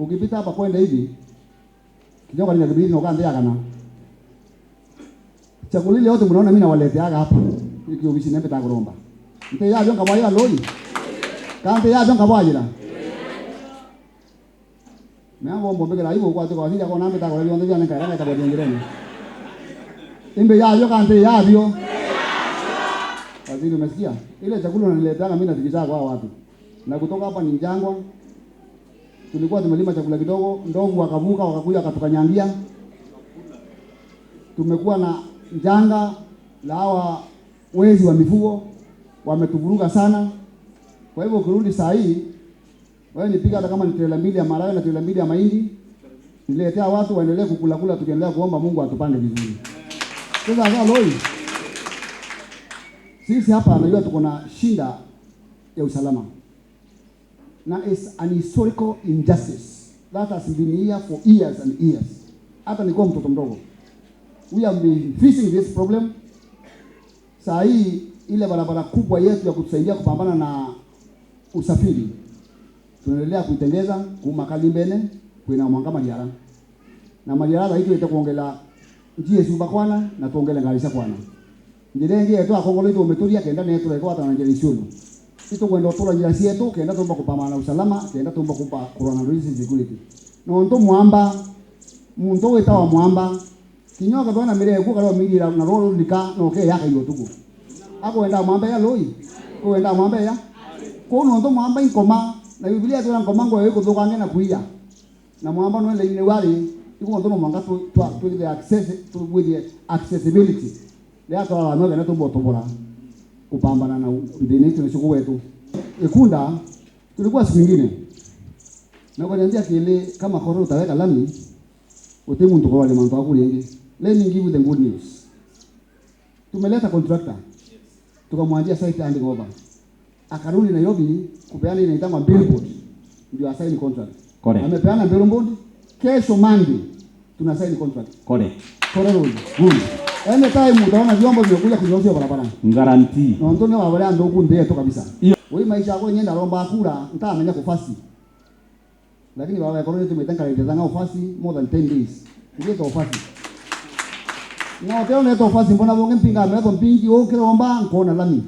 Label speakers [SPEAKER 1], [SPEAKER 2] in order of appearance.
[SPEAKER 1] Ukipita hapa kwenda hivi kinyoka ni kibiri no kana. Chakula ile yote mnaona mimi nawaleteaga hapa. Iki ofisi nembe takuromba. Nte ya jonga bwaya loi. Kante ya jonga bwayira. Meambo mbombekera hivyo kwa kwa sija kwa nambe takora bionde bya nkaira ngaita bwa ngirene. Imbe ya yo kante ya bio. Waziri, umesikia? Ile chakula unanileteaga mimi nafikisha kwa watu. Na kutoka hapa ni Njangwa. Tulikuwa tumelima chakula kidogo, ndovu wakavuka wakakuja wakatukanyangia. Tumekuwa na janga la hawa wezi wa mifugo wametuvuruga sana. Kwa hivyo ukirudi saa hii wewe nipiga hata kama ni trela 2 ya maharagwe na trela 2 ya mahindi, niletea watu waendelee kukula kula, tukiendelea kuomba Mungu atupange vizuri. Sasa sasa loi, sisi hapa najua tuko na shinda ya usalama. Na it's an historical injustice that has been here for years and years. Hata nilikuwa mtoto mdogo. We have been facing this problem. Saa hii ile barabara kubwa yetu ya kutusaidia kupambana na usafiri tunaendelea kuitengeza kuma Kalimbene kwina mwanga Maliara. Na Maliara hiyo itakuongela njie suba kwana na tuongele ngalisa kwana. Njire ngi yetu akongolo itu umetulia kenda netu reko hata na njire isiolo. Itu kwenda tola njira sietu kenda tumba kupambana na usalama kenda tumba kupa kurana na security. Na onto mwamba muntu wetawa mwamba kinyoka bwana mire ku kalo mirira na rolo lika no ke yaka yo tuku. Ako enda mwamba ya loi. Ko enda mwamba ya. Ko no ndo mwamba inkoma na Biblia tu nkoma ngo yeko tukange na kuia. Na mwamba no ile ile wali iko ndo mwanga tu tu the access tu with the accessibility. Lea tola la noga na tumbo tobola kupambana na ndini tunashuku wetu. Ikunda tulikuwa siku nyingine. Na kwa niambia kile kama koro utaweka lami utimu ntuko wale mambo akulingi. Let me give you the good news. Tumeleta contractor. Tukamwambia site handing over. Akarudi Nairobi kupeana ile inaitwa billboard. Ndio assign contract.
[SPEAKER 2] Correct.
[SPEAKER 1] Amepeana billboard. Kesho Monday tuna sign contract.
[SPEAKER 2] Correct.
[SPEAKER 1] Correct. Good. Anytime utaona vyombo vimekuja kunyoosha barabara.
[SPEAKER 2] Guarantee.
[SPEAKER 1] Na ndo ni wale ndo kunde yetu kabisa. Wewe maisha yako nyenda romba kura ntamenya kufasi. Lakini baba yako ndio tumetenga ile zanga ufasi more than 10 days. Ndio ufasi. Na oteo neto ufasi mbona bonge mpinga meto mpingi okiromba nkona lami.